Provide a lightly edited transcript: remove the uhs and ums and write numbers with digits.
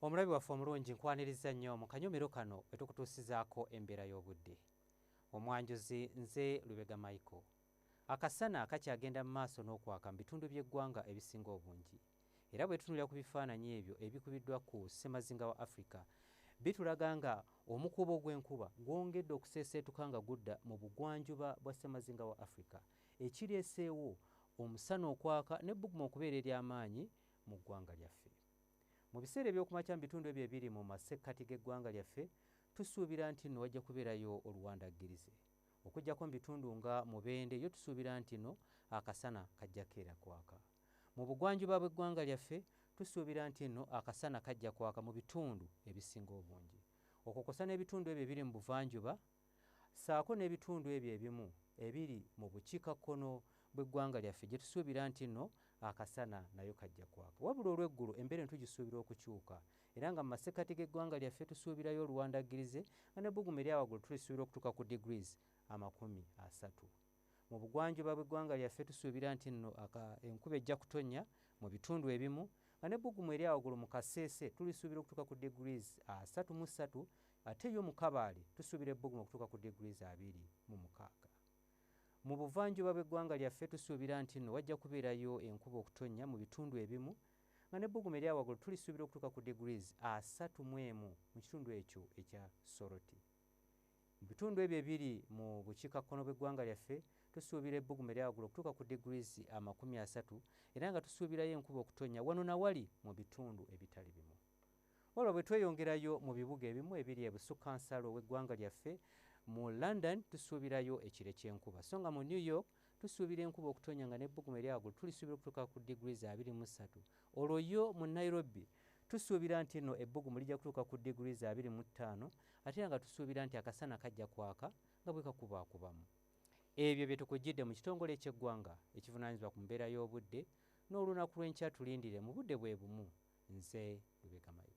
Omulabi waffe omulungi, nkwaniriza nnyo mu kanyomero kano etukutuusizaako embeera y'obudde. Omwanjuzi nze Lubega Michael. Akasana kakyagenda mu maaso n'okwaka mu bitundu by'eggwanga ebisinga obungi, era bwe tutunulira ku bifaananyi ebyo ebikubiddwa ku ssemazinga wa Africa, bitulaga nga omukuubo gw'enkuba gwongedde okuseeseetuka nga gudda mu bugwanjuba bwa ssemazinga wa Africa, ekireeseewo omusana okwaka n'ebbuguma okubeera ery'amaanyi mu ggwanga lyaffe. Mu biseera ebyokumakya mu bitundu ebyo ebiri mu masekkati g'eggwanga lyaffe, tusuubira nti nno wajja kubeerayo oluwandaggirize, okuggyako mu bitundu nga Mubende, yo tusuubira nti no akasana kajja keera kwaka. Mu bugwanjuba bw'eggwanga lyaffe, tusuubira nti nno akasana kajja kwaka mu bitundu ebisinga obungi, okwo kw'ossa n'ebitundu ebyo ebiri mu buvanjuba ssaako n'ebitundu ebyo ebimu ebiri mu bukiikakkono bw'eggwanga lyaffe, gye tusuubira nti nno akasana nayo kajja kwaka. Wabula olw'eggulo embeera eno tugisuubira okukyuka, era nga mu masekkati g'eggwanga lyaffe tusuubirayo oluwandaggirize, nga n'ebbugumu erya waggulu tulisuubira okutuuka ku degrees 30. Mu bugwanjuba bw'eggwanga lyaffe, tusuubira nti nno enkuba ejja kutonnya mu bitundu ebimu, nga n'ebbugumu erya waggulu mu Kaseese tulisuubira okutuuka ku degrees 33, ate yo mu Kabaale tusuubira ebbugumu okutuuka ku degrees 26. Mu buvanjuba bw'eggwanga lyaffe, tusuubira nti nno wajja kubeerayo enkuba okutonnya mu bitundu ebimu, nga n'ebbugumu erya waggulu tulisuubira okutuuka ku degrees 31 mu kitundu ekyo ekya Soroti. Mu bitundu ebyo ebiri mu bukiikakkono bw'eggwanga lyaffe, tusuubira ebbugumu erya waggulu okutuuka ku degrees 30, era nga tusuubirayo enkuba okutonnya wano nawali mu bitundu ebitali bimu. Wabula bwe tweyongerayo mu bibuga ebimu ebiri ebusukkansalo w'eggwanga lyaffe, mu London tusuubirayo ekire ky'enkuba, so nga mu New York tusuubira enkuba okutonnya, nga n'ebbugumu erya waggulu tulisuubira okutuuka ku degrees 23. Olwo yo mu Nairobi tusuubira nti nno ebbugumu lijja kutuuka ku degrees 25, ate era nga tusuubira nti akasana kajja kwaka nga bwe kakubaakubamu. Ebyo bye tukujjidde mu kitongole eky'eggwanga ekivunaanyizibwa ku mbeera y'obudde. N'olunaku lw'enkya tulindire mu budde bwe bumu. Nze Lubega Michael.